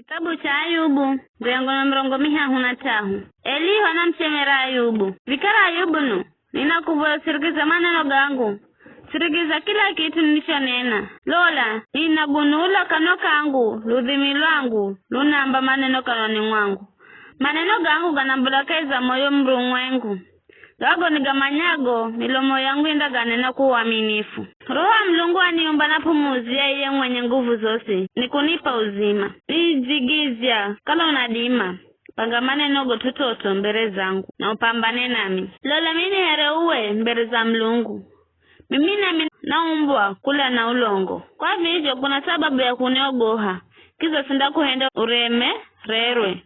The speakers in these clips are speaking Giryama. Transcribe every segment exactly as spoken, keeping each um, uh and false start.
Kitabu cha Ayubu, mbuyango na mirongo mihahu na tahu. Elihu anamuchemera Ayubu. Vikara Ayubu nu, ninakuvoya usirikize maneno gangu. Sirikiza kila kit'u ninichonena. Lola, ninagunula kanwa kangu, ludhimi lwangu lunamba maneno kanwani mwangu. Maneno gangu ganambola kahi za moyo murumwengu. Gago nigamanyago, milomo yangu indaganena kwa uaminifu. Roho wa Mulungu aniumba na p'umuzi ya iye mwenye nguvu zosi, nikunipa uzima. Nidzigizya, kala unadima, panga manenogo t'ot'ot'o mbere zangu, na upambane nami. Lola mimi ni here uwe mbere za Mulungu. Mimi nami naumbwa kula na ulongo. Kwa vizho kuna sababu ya kuniogoha, kiza sindakuhenda uremererwe.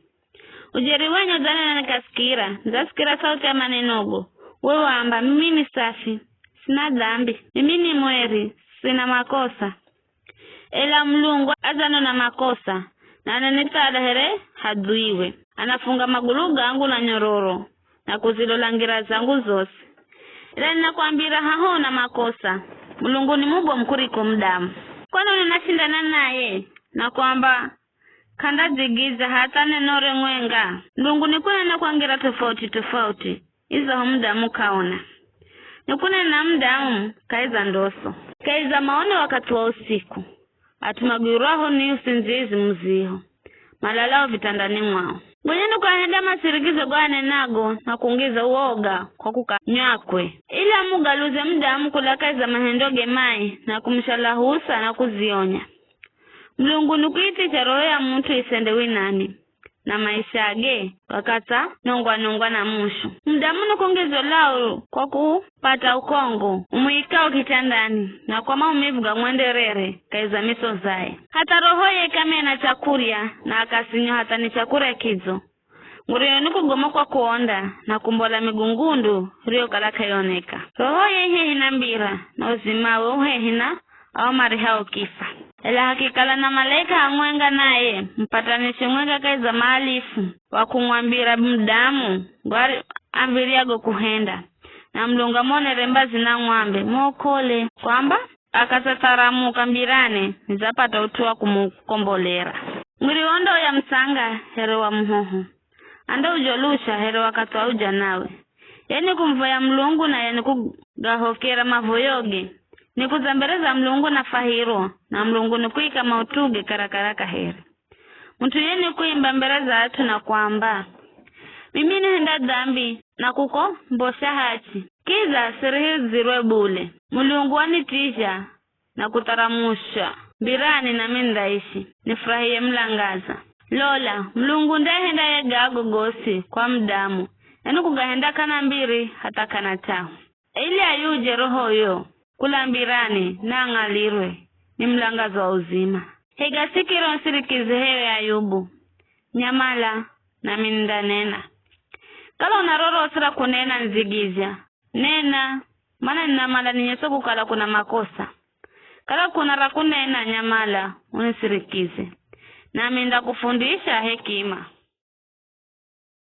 Ujeri wenye udzanena nikasikira, ndzasikira sauti ya manenogo. We waamba, mimi ni safi, sina dhambi, mimi ni mweri, sina makosa. Ela Mulungu adzanona makosa, na ananithada here hadhuiwe. Anafunga magulu gangu na nyororo, na kuzilola ngira zangu zosi. Ela ninakwambira haho una makosa, Mulungu ni mubomu kuriko mudamu. Kwani unenashindana naye, na kwamba, k'andadzigiza hatha neno re mwenga. Mulungu nikunena kwa ngira tofauti-tofauti, izo ho mudamu k'aona. Nikunena mudamu kahi za ndoso, kahi za maono wakathi wa usiku. At'u magwirwaho ni usindzizi muziho, malalao vitandani mwao. Gonya nikahenda masirikizo go anenago na kungiza uoga kwa kukanywakwe. Ili amugaluze mudamu kula kahi za mahendoge mai na kumushala husa na kuzionya. Mulungu nikuithisha roho ya mut'u isende winani, na maishage gakatsa nongwa-nongwa na mushu. Mudamu nikungizo lau kwa kupata ukongo, umuikao kitandani, na kwa maumivu gamwenderere kahi za misozaye. Hatha rohoye ikamena chakurya, na akasinyo hatha ni chakurya kidzo. Nguriyo ni kugoma kwa kuonda na kumbola migungundu riyokala k'aioneka. Rohoye ihehi na mbira, na uzimawe uhehi na ao marihao kisa. Ela hakikala na malaika amwenga naye, mupatanishi mwenga kahi za mahalifu, wa kumwambira mudamu ngwari ambiryago kuhenda, na Mulungu amonere mbazi na ng'wambe, mwokole, kwamba, akatsatharamuka mbirani, nidzapata ut'u wa kumukombolera. Mwiri wondo uya mtsanga here wa muhoho, anda ujolusha here wakathi wa ujanawe. Ye nikumuvoya Mulungu, naye nikugahokera mavoyoge, nikudza mbere za Mulungu na fwahirwa, na Mulungu nikuika maut'uge karakara kahere. Mut'u ye nikuimba mbere za at'u na kwamba, mimi nihenda dhambi na kuko mbosha hachi, kiza sirihidzirwe bule. Mulungu wanitizha na kutharamusha mbirani, nami ndaishi, nifurahiye mulangaza. Lola, Mulungu nde ahendaye gago gosi kwa mudamu, enu kugahenda k'ana mbiri hatha k'ana tahu. Ili ayuje roho uyo kula mbirani, na ang'alirwe ni mulangaza wa uzima. Higa sikiro unisirikize hewe Ayubu, nyamala, nami nindanena. Kala una rorosi ra kunena, nidzigizya. Nena, mana ninamala ninyese kukala kuna makosa. Kala kuna ra kunena, nyamala, unisirikize. Nami nindakufundisha hekima.